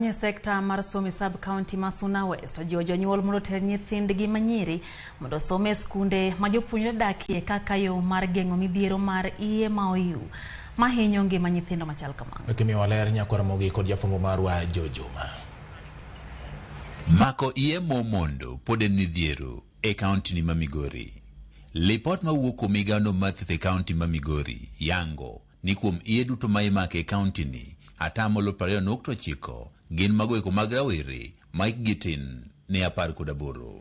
E sekta mar somo e sub county ma Suna West ojiwo jonyuol mondo oter nyithindgi manyiri mondo osom e skunde ma jopuonjre dakie kaka yo mar geng'o midhiero mar iye ma oyu mahinyo ngima nyithindo machal kamano. Kimiyo ler nyakwar Ramogi kod jafwambo marwa Jojuma. Mako iye momondo pod en midhiero e kaunti ni ma Migori. Lipot mawuok kuom migawono mar thieth e kaunti ma Migori yango ni kuom iye duto ma imako e kaunti ni, atamalo 20.9 gin mago eko mag rawere ma hikgi tin ne 18.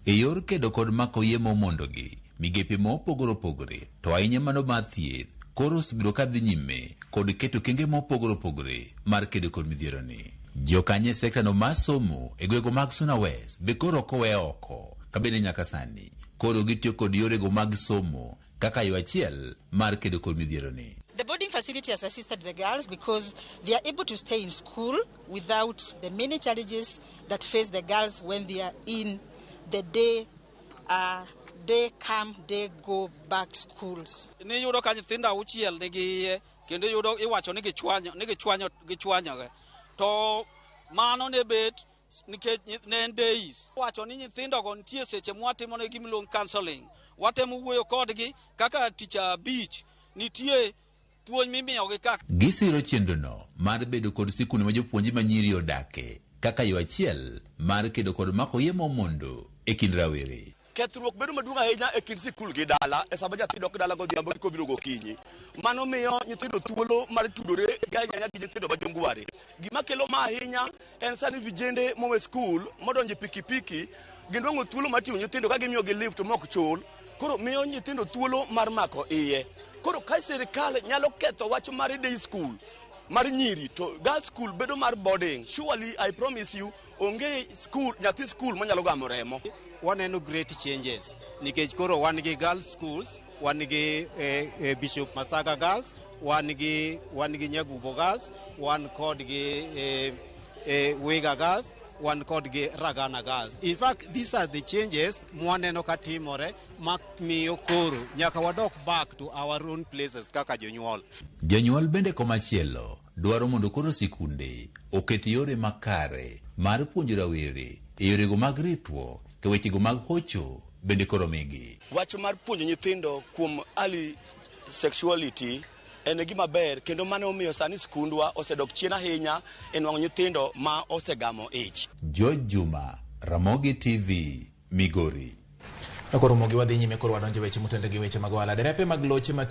E yor kedo kod mako iye momondogi, migepe mopogore opogore to ahinya mano mar thieth koro osebedo ka dhi nyime kod keto okenge mopogore opogore mar kedo kod midhieroni. Jokanyo e sektano mar somo e gwenge mag Suna West be koro ok owe oko ka bende nyaka sani koro gitiyo kod yorego mag somo kaka yo achiel mar kedo kod midhieroni. The boarding facility has assisted the girls because they are able to stay in school without the many challenges that face the girls when they are in the day come, day go back schools. Niyudo ka nyithindo auchiel nigi iye kendo iyudo iwacho ni gichwanyo ni gichwanyo gichwanyoge to mano ne bet nikech ne en days wacho ni nyithindogo nitie seche mwatimo ne gimiluongo counseling watemo wuoyo kodgi kaka tich abich nitie puonj mimiyogi kaka Gisiro chenrono mar bedo kod sikunde ma jopuonje manyiri odake kaka yo achiel mar kedo kod mako iye momondo e kind rawere. Kethruok bedo maduong' ahinya e kind sikul gi dala e sama nyathi dok dala godhiambo kobiro gokinyi. Mano miyo nyithindo thuolo mar tudore gi ahinya gi nyithindo ma jongware. Gima kelo ma ahinya en sani vijende mowe skul modonjo e pikipiki ginwang'o thuolo mar ting'o nyithindo ka gimiyogi lift mok chul. Koro miyo nyithindo thuolo mar mako iye. Koro ka sirikal nyalo ketho wach mar day school mar nyiri to girls school bedo mar boarding. Surely I promise you onge school nyathi school manyalo gamo remo. Waneno great changes nikech koro wan gi girls schools, wan gi Bishop Masaga Girls, wan gi Nyagubo Girls, wan kod gi Wiga Girls, wan kod gi Ragana Girls. In fact, these are the changes mwaneno ka timore ma miyo koro nyaka wadok back to our own places kaka jonyuol. Jonyuol bende komachielo dwaro mondo koro sikunde oket yore makare mar puonjo rawere e yorego mag ritruok ka wechego mag hocho bende koro migi. Wach mar puonjo nyithindo kuom early sexuality en gima ber kendo mano omiyo sani skundwa osedok chien ahinya e nwang'o nyithindo ma osegamo ich. George Juma, Ramogi TV, Migori. Koro Ramogi wadhi nyime koro wadonjo e weche motenore gi weche mag ohala. Derepe mag loche ma